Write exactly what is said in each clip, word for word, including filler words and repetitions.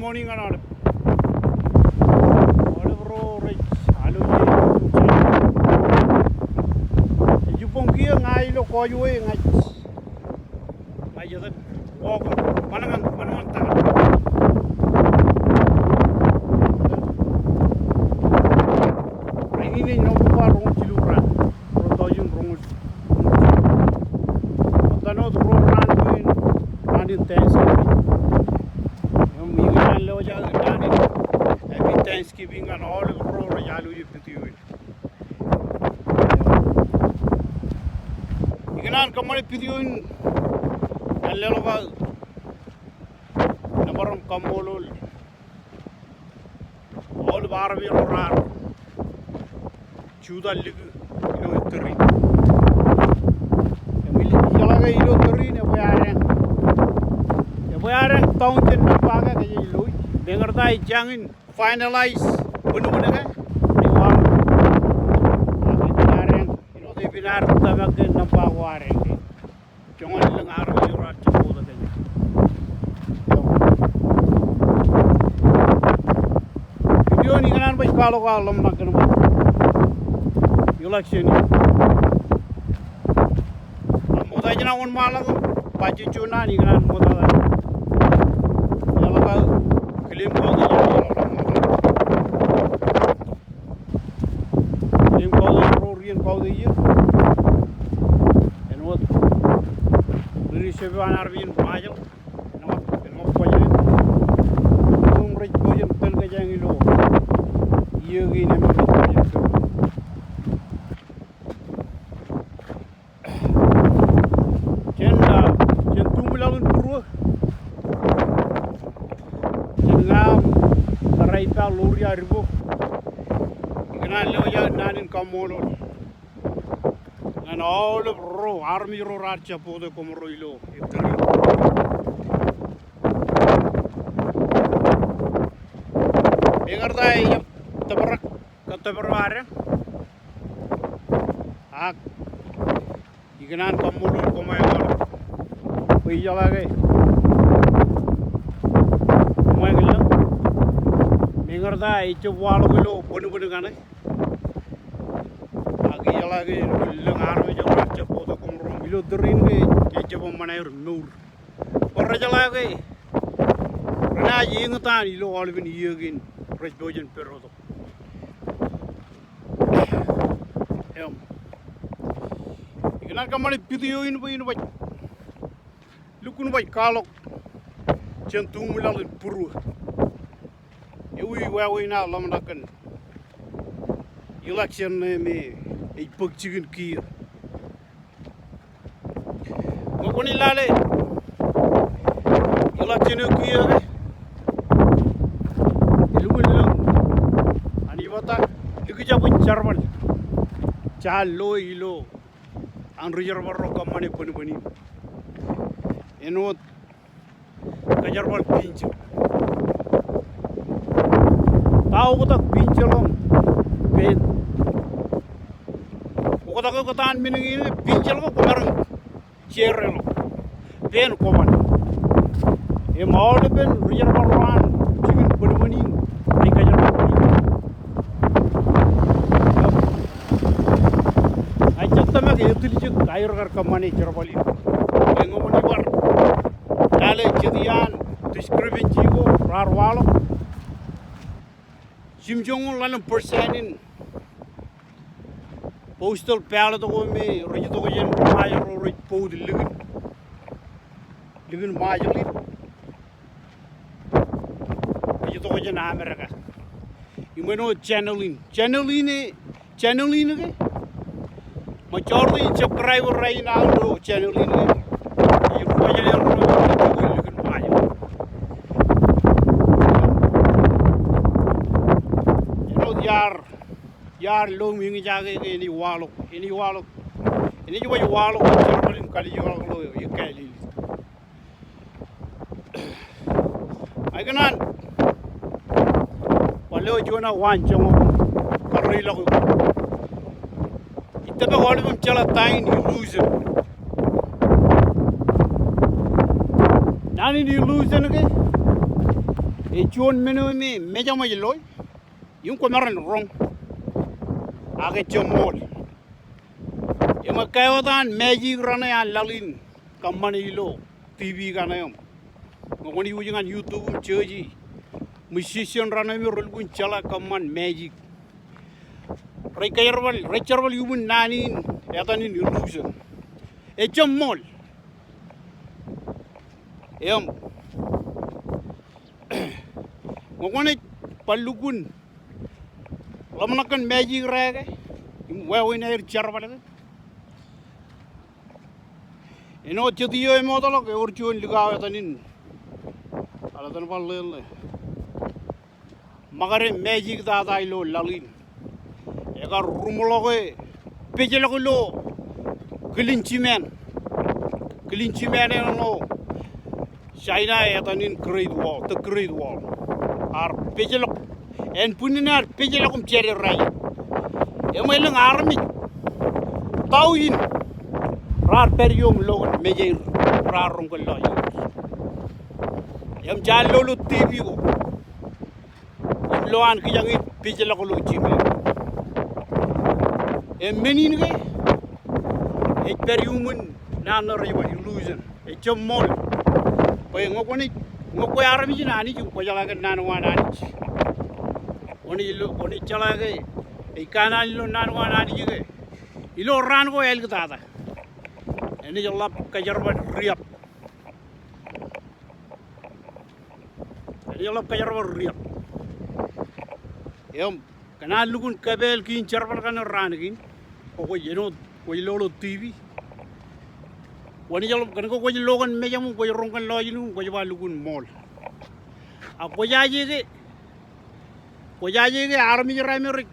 Morning ñan aolep. Aolep ro rej alwōj. Ej jibboñ kiiō ña ilo causeway ña ij Ña ij etōb walk ṃanṃan, ṃanṃan ta. Rainin ej November roñoul jilu raan, ruo tọujin roñoul. Ṃōttan wōt ruo raan kein, raan in Thanksgiving. Im ikōṇaan lewōj aō naan in Happy Thanksgiving ñan aolep ro rej alwōj video in. Ikōṇaan kōṃṃane video in ñan leḷọk aō nōbar im kaṃṃoolol aolep armej ro raar jutak likū ilo ettōr in. Im ij jeḷā ke ilo ettōr in ebwe adeañ, ebwe adeañ down jān nōṃba ke kōj ej loe. Meñe ta ej jañin finalize bōnbōn ke ej waḷọk. Ak epen adeañ, ilo epen ad tōmak ke nōṃba ko adeañ ke. Joñan lōñ armej ro raar jab bōktok kōn. Video in ikōṇaan baj kwaḷọk aō ḷōmṇak kōn ṃōk election in. Ṃokta ijin aō wōnṃaanḷọk im bajjek juon naan ikōṇaan ṃokta. Eḷap aō claim kautiej, claim kautiej ro ri in kautiej. Āinwōt ri ri jepwaan armej in Ṃajeḷ. Āinwōt, āinwōt bajjek in. Im rej pojak in tōl kōjeañ ilo iiō kein im rej pojak in tōl. Jān, ah, jān tuṃwilaḷ in būruō. Jān ña im kōrā ippa ḷoor ia ri bōk. Ikōṇaan lewōj aō naan in kaṃṃoolol ñan aolep ro, armej ro raar jab bōktok koṃro ilo ettōr in. Meñe ta ejjab tōprak kōttōpar eo adeañ. Ak ikōṇaan kaṃṃoolol koṃ aolep bwe ijeḷā ke koṃ āinwōt lōñ. Meñe ta ejjab waḷọk ilo bōnbōn kaṇe. Ak ijeḷā ke lōñ armej ro raar jab bōktok koṃro ilo ettōr in ke ejjab eṃṃan aer mour. Bwe rejeḷā ke renaaj eñtaan ilo aolepen iiō kein rej pojak in pedotok. Im ikōṇaan kōṃṃane video in bwe in baj lukkuun baj kwaḷọk jān tuṃwilaḷ in būruō. Ewi wāween aō ḷōmṇak kōn election ṇe me ej bōk jikin kiiō. Ṃōk kwōnaaj lale election eo kiiō ke elukkuun lōñ an Ipata likjab in jerbal jaar loe ilo an ri jerbal ro kōṃṃane bōnbōn in. Āinwōt kajerbal pinjel. Ta oktak pinjel eo im pen? Oktak eo kōtaan men kein ke pinjel ko kwōmaroñ jereḷọk. Pen kwōban. Im aolepen ri jerbal ro an jikin bōnbōn in rej kajerbal pinjel. Im ij jab tōmak etiljek aer kar kōṃṃane jerbal in. Eñoul im bar lale jet iaan discrepancy ko raar waḷọk. Jimjuonñoul ḷalem percent in postal ballot ko me rej itok jān Ṃajeḷ ro rej vote likin, likin Ṃajeḷ in rej itok jān Amerika. Im āinwōt channel in. Channel in e, channel in ke. Majority in subscriber raṇ aō ilo channel in ke ej ruwajelel ro rej itok likin Ṃajeḷ. Āinwōt iar, iar lo im eñjake ke enaaj waḷọk, enaaj waḷọk, enaaj baj waḷọk jerbal in kalijekḷọk ilo ekāālele. Ikōṇaan bar lewōj juon aō waanjoñak im karreilọk eok. Ij tōmak aolep im jeḷā ta in illusion. Naan in illusion ke Ej juon men eo me mejaṃ ej loe, im kwōmaroñ roñ. Ak ejjab ṃool. Im ekkā wōt an magic raṇe an laḷ in kōṃṃane ilo TV kaṇe im ñe kwōnaaj watch ñan YouTube im jeje musician raṇe me relukkuun jeḷā kōṃṃan magic. Rej kajerbal, rej jerbal iuṃwin naan in etan in illusion. Ejjab ṃool. Im ñe kwōnaaj bar lukkuun ḷōmṇak kōn magic ro ke im wāween aer jerbal ke, āinwōt jet iiō emootḷọk ewōr juon likao etan in, etan in bar ḷeeḷe ṃōkade magic tata ilo laḷ in. Ekar ruṃḷọke, pejḷọk ilo kilin jiṃaan. Kilin jiṃaan eo ṇo China etan in Great Wall, the Great Wall. Ear pejḷọk, ānbwinnin ear pejḷọk im jāde rājet. Im elōñ armej tọujin raar pād iiō im lo kōn mejaer, raar roñ kōn lọjilñūs. Im jaar lo ilo TV ko im lo an kijañ in pejḷọk ilo jiṃaan. Im men in ke ej pād iuṃwin naan ṇe rej ba illusion. Ejjab ṃool. Bwe ñe kwōnaaj, ñe kwe armej in Anij im kwōjeḷā ke naan ko an Anij, kwōnaaj ilo, kwōnaaj jeḷā ke ej kanaan ilo naan ko an Anij ke, ilo raan ko āliktata enaaj ḷap kajerbal riab. Enaaj ḷap kajerbal riab. Im kōn an lukkuun kapeel kein jerbal kaṇe raan kein, kwōj, āinwōt kwōj lo ilo TV, kwōnaaj ḷap, kōn ke kwōj lo kōn mejaṃ im kwōj roñ kōn lọjilñūṃ, kwōj ba lukkuun ṃool. Ak kwōjaje ke, kwōjaje ke armej ro me rej,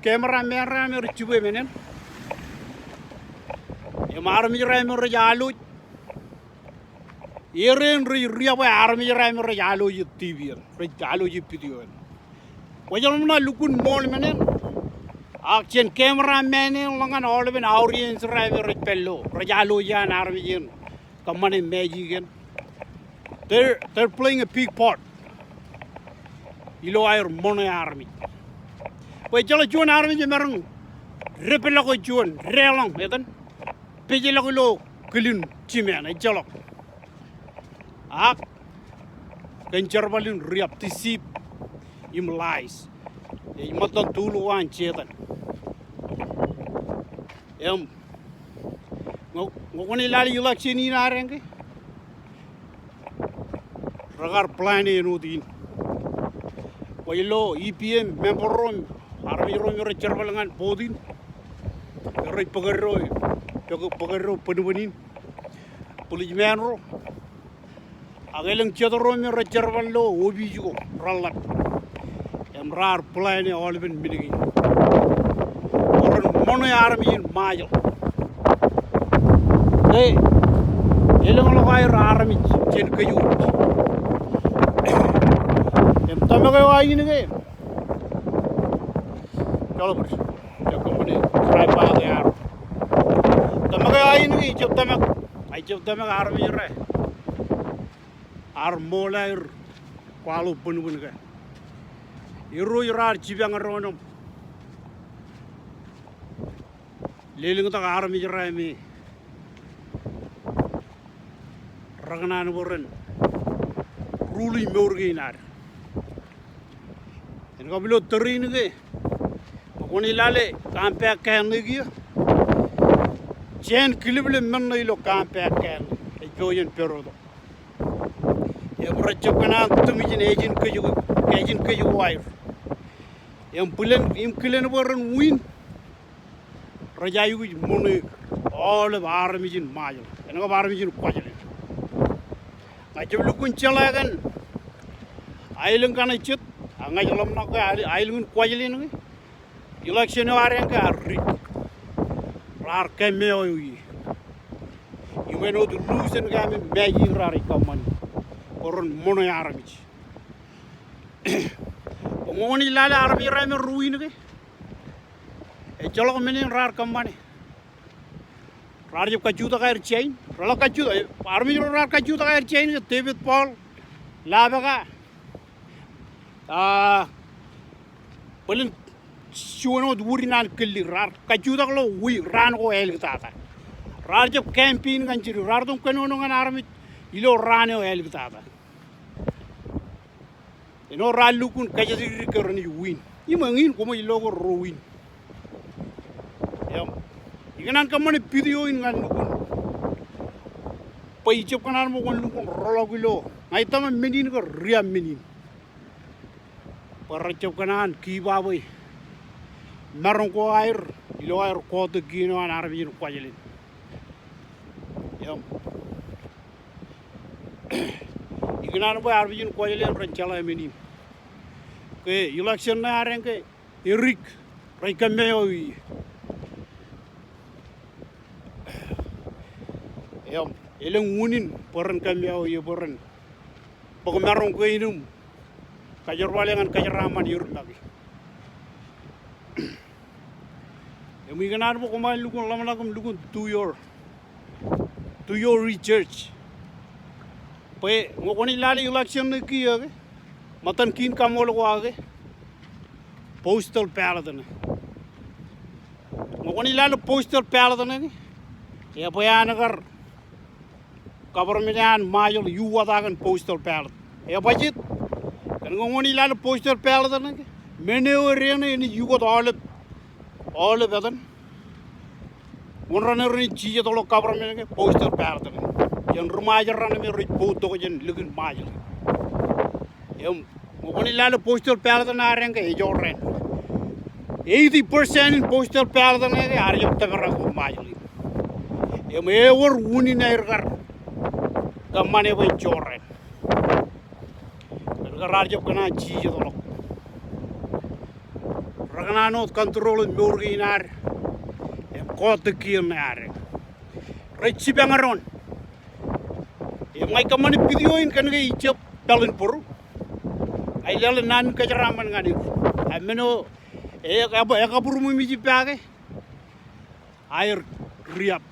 camera man ro me rej jibwe men eṇ, im armej ro me rej alwōj, er eṇ rej riab bwe armej ro me rej alwōje TV eṇ, rej alwōje video eṇ. Kwōjeḷā ṃōṇōṇō lukkuun ṃool men eṇ. Ak jān camera man eṇ ḷọk ñan aolepen audience ro me rej pād ilo, rej alwōje an armej eṇ kōṃṃane magic eṇ. They're, they're playing a big part ilo aer ṃoṇe armej. Bwe ejjeḷọk juon armej emaroñ depḷọk juon deḷọñ etan, pejḷọk ilo kilin jiṃaan, ejjeḷọk. Ak kōn jerbal in riab, deceit im lies, ej ṃōttan tool ko an Setan. Im ñe, ñe kwōnaaj lale election in ad eṇ ke, rekar plan e āinwōt in. Kwōj lo EVM member ro, armej ro me rej jerbal ñan vote in, rej bōkddo, bōk, bōkddo bōnbōn in, policeman ro, ak elōñ jet ro me rej jerbal ilo office ko reḷap. Im raar plan e aolepen men kein bwe ren ṃoṇe armej in Ṃajeḷ. Ke elōñḷọk aer armej jān kōj wōj. Im tōmak eo aō in ke, jọḷọk bōd, jab kōṃṃane, drive by ke arro. Tōmak eo aō in ke ijab tōmak, ijab tōmak armej ro ear ṃool aer kwaḷọk bōnbōn ke. Irooj raar jipañ doon im lelōñtak armej ro me rekōṇaan bwe ren rule e mour kein ad. Im kab ilo tōre in ke, bwe kwōnaaj lale Compact Canada kiiō, jān kileplep men ṇe ilo Compact Canada, ej pojak in pād tok. Im rej jab kōṇaan tōmijin ājin kōj ko, ājin kōj ko aer. Im bwilen, im kilen bwe ren win, rej aikuj ṃoṇe aolep armej in Ṃajeḷ, en kab armej in Kuwajleen. Ña ij jab lukkuun jeḷā kōn aelōñ kaṇe jet, ak ña ij ḷōmṇak ke aelōñ, aelōñ in Kuwajleen ke, election eo ad eṇ ke ear rig. Raar kōmmeae eo ie. Im āinwōt illusion ko me magic raar kōṃṃani bwe ren ṃoṇe armej. Bwe ñe kwōnaaj lale armej ro me rej win ke, ejjeḷọk men eṇ raar kōṃṃane. Raar jab kajjutak aer sign. Reḷak kajjutak, armej ro raar kajjutak aer sign ke David Paul, Labaka, A, bōlen juon wōt wūd in an kōlli raar kajjutak ilo wiik raan ko āliktata. Raar jab campaign ñan jidik, raar itok im kōnono ñan armej ilo raan eo āliktata. Āinwōt raar lukkuun kōjatdikdik ke renaaj win. Im eñin koṃij lo ke ro win. Im ikōṇaan kōṃṃane video in ñan lukkuun bwe ij jab kōṇaan bwe kwōn lukkuun roḷọk ilo ña ij tōmak men in ke riab men in. Bwe rej jab kōṇaan give up e maroñ ko aer ilo aer kọọte kien eo an armej in Kuwajleen. Im ikōṇaan bwe armej in Kuwajleen ren jeḷā men in. Ke election ṇe adeañ ke edik rej kōmmeae ie. Im elōñ unin bwe ren kōmmeae ie bwe ren bōk maroñ kein im kajerbale ñan kōjeraaṃṃan er make. Im ikōṇaan bwe koṃ lukkuun ḷōmṇak im lukkuun do your, do your research. Bwe ñe kwōnaaj lale election ṇe kiiō ke, ṃōttan kiin kaṃool ko aō ke, postal ballot ṇe. Ñe kwōnaaj lale postal ballot ṇe ke, ebwe an kar government eo an Ṃajeḷ uwaak kōn postal ballot. Ebajjeet, kōn ñe kwōnaaj lale postal ballot ṇe ke, men eo edeṇe enaaj ukōt aolep, aolep etan wōn raṇe renaaj jijet ḷọk government ke postal ballot ṇe. Jān ri Ṃajeḷ raṇe me rej vote tok jān likin Ṃajeḷ. Im ñe kwōnaaj lale postal ballot ṇe adeañ ke ejorrāān. Eighty percent in postal ballot ṇe ke ear jab tōprak ilo Ṃajeḷ in. Im ewōr unin aer kar kōṃṃane bwe en jorrāān. Kōn ke raar jab kōṇaan jijet ḷọk. Rekōṇaan wōt control e mour kein ad im kọọte kien ṇe adeañ. Rej jipañ doon. Im ña ij kōṃṃane video in kōn ke ij jab peḷin bōro. Ña ij lale naan in kōjeraaṃṃan ñan er. A men eo e, e, ekabūrmemej ippa ke aer riab.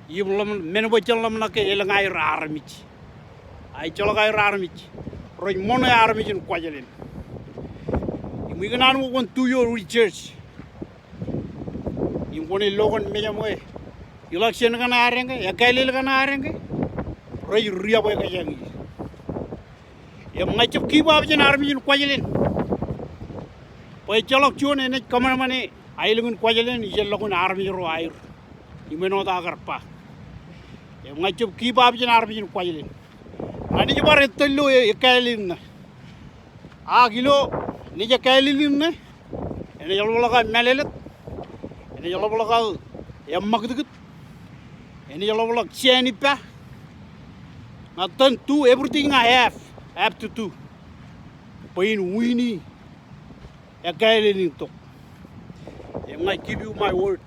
Im ḷōmṇak, men bwe jen ḷōmṇak ke elōñ aer armej. A ejjeḷọk aer armej. Rej ṃoṇe armej in Kuwajleen. Im ikōṇaan bwe kwōn do your research. Im kwōnaaj lo kōn mejaṃ bwe election kaṇe adeañ ke, ekkāālel kaṇe adeañ ke, rej riab ekōjañ ie. Im ña ij jab give up jān armej in Kuwajleen. Bwe ejjeḷọk juon enaaj kōṃanṃane aelōñ in Kuwajleen ijellọkin armej ro aer. Im āinwōt aō kar ba. Im ña ij jab give up jān armej in Kuwajleen. Ña ij bar ettōr ilo e, ekkāālel ṇe. Ak ilo, enaaj ekkāālel ṇe. Enaaj ḷapḷọk aō mālōtlōt. Enaaj ḷapḷọk aō eṃṃakūtkūt. Enaaj ḷapḷọk jāān ippa. Ña ij tōn do everything I have, have to do. Bwe in win e ekkāālel in tok. Im ña ij give you my word.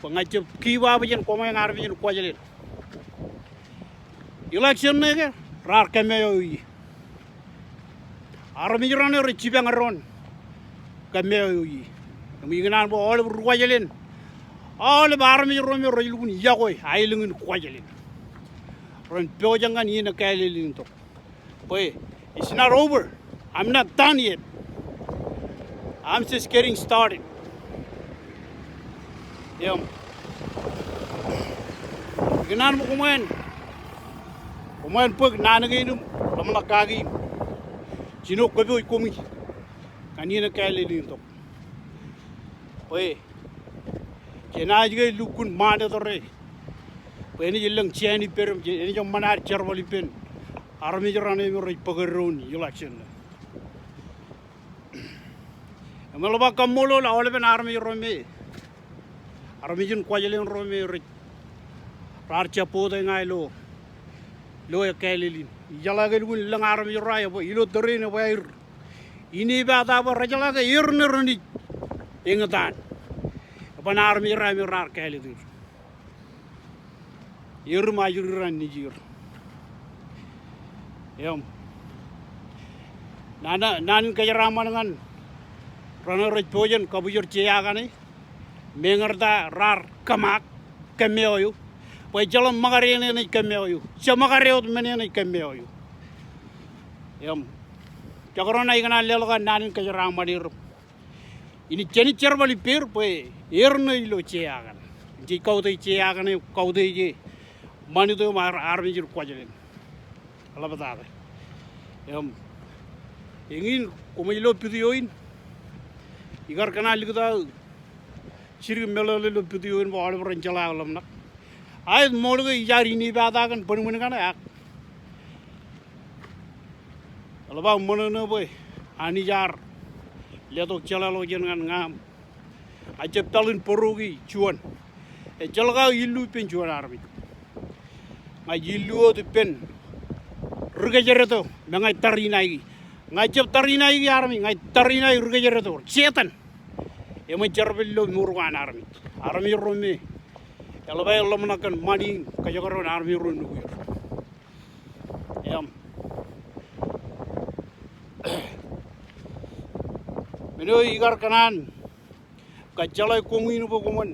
Bwe ña ij jab give up jān koṃeañ armej in Kuwajleen. Election ṇe ke raar kōmmeae ie. Armej raṇe rej jipañ doon kōmmeae ie. Im ikōṇaan bwe aolep ri Kuwajleen, aolep armej ro me rej lukkuun yokwe aelōñ in Kuwajleen, ren pojak ñan iien ekkāālel in tok. Bwe it's not over. I'm not done yet. I'm just getting started. Im ikōṇaan bwe koṃeañ, koṃeañ bōk naan kein im ḷōmṇak kaki im jino kōpooj koṃij ñan iien ekkāālel in tok. Bwe jenaaj ke lukkuun ṃaan etore bwe enaaj lōñ jāān ippād im enaaj eṃṃan ad jerbal ippān armej raṇe me rej bōk doon election ṇe. Im eḷap aō kaṃṃoolol aolepen armej ro me, armej in Kuwajleen ro me rej, raar jab vote ña ilo, ilo ekkāālel in. Ijeḷā ke lukkuun lōñ armej ro aō bwe ilo tōre in ebwe aer inepata bwe rejeḷā ke er ṇe renaaj eñtaan. Eban armej ro aō me raar kāālōt er. Er im ajri raṇ nejier. Im naan, naan in kōjeraaṃṃan ñan raṇe rej pojak in kabwijer jea kaṇe, meñe raar kōmaak kōmmeae eo. Bwe ejjeḷọk ṃōkade eṇ enaaj kōmmeae eo. Jeṃōkade wōt men eṇ enaaj kōmmeae eo. Im Jekdọọn ij kōṇaan leḷọk an naan in kōjeraaṃṃan er im inaaj jenaaj jerbal ippāer bwe er ṇe ilo jea kaṇ. Jej kautiej jea kaṇ, kautiej ṃanit eo im ar-, armej in Kuwajleen. Eḷaptata. Im eñin koṃij lo video in, ikar kōṇaan likūt aō jidik meḷeḷe ilo video in bwe aolep ren jeḷā aō ḷōmṇak. Aet ṃool ke ij ar inepata kōn bōnbōn kaṇe ak eḷap aō ṃōṇōṇō bwe Anij ear letok jeḷāḷọkjeṇ ñan ña im ña ij jab peḷin bōrọki juon. Ejjeḷọk aō illu ippān juon armej. Ña ij illu wōt ippān ri kōjdat eo me ña ij tariṇaiki. Ña ij jab tariṇaiki armej, ña ij tariṇaik ri kōjdat eo, Setan. Eṃōj jerbal ilo mour ko an armej. Armej ro me eḷap aer ḷōmṇak kōn ṃani im kōjekdọọn armej ro nukwier. Im men eo ikar kōṇaan kajjeḷā koṃwin bwe koṃwin,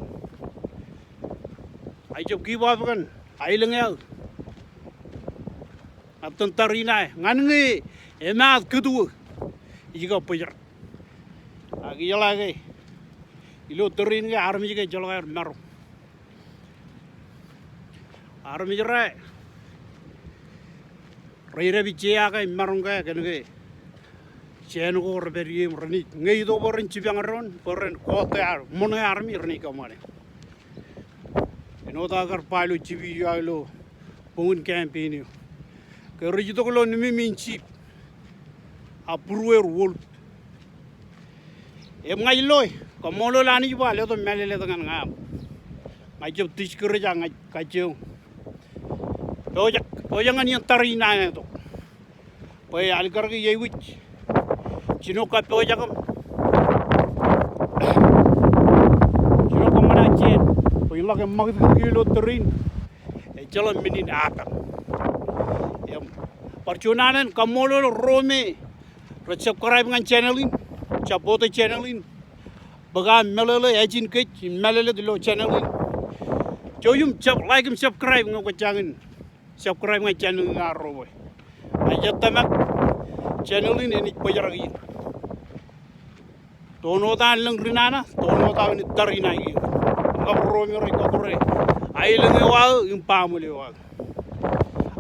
ij jab give up kōn aelōñ eo. Ña itōn tariṇae ñan ñe emaat kōtwōj ij kab bōjrak. Ak ijeḷā ke ilo tōre in ke armej ke ejjeḷọk aer maroñ. Armej ro rej dāpij jea ke im maroñ ke kōn ke jān ko rej pād ie im renaaj, ñe itok bwe ren jipañ doon bwe ren kọọte ṃōṇōṇō armej, renaaj kōṃṃane. Āinwōt aō kar ba ilo jipi eo aō ilo boñin campaign eo, ke rej itok ilo nemāmein jip a būrueir wōlūt. Im ña ij loe, kaṃṃoolol Anij bwe a letok mālōtlōt ñan ña. Ña ij jab discourage ak ña ij kajjioñ pojak, pojak ñan iien tariṇae eo tok. Bwe alikkar ke iewij jino kappojak im jino kōṃṃan jān bwe in ḷak eṃṃakūtkūt ilo tōre in, ejjeḷọk men in apañ. Im bar juon alen kaṃṃoolol ro me rej subscribe ñan channel in, support e channel in, bōk aō meḷeḷe ājin kōj im mālōtlōt ilo channel in. Jouj im sub-, like im subscribe ñe kwōj jañin subscribe ñan channel in arro bwe ij ettōmak channel in enaaj bōjrak er. Toon wōt an lōñ ri nana, toon wōt aō enaaj tariṇae er. Ñe ro me rej kọkkure aelōñ eo aō im baaṃle eo aō.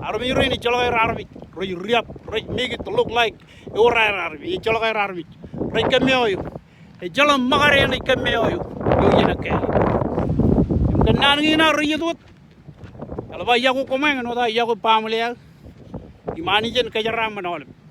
Armej rein ejjeḷọk aer armej, rej riab, rej make it look like ewōr aer armej, ejjeḷọk aer armej. Rej kōmmeaeo. Ejjeḷọk ṃōkaj eṇ ej kōmmeaeo ilo iien ekkā. Im kōn naan kein aō rej iiet wōt. Eḷap aō iọkwe koṃeañ, āinwōt aō iọkwe baaṃle aō. Im Anij en kōjeraaṃṃan aolep.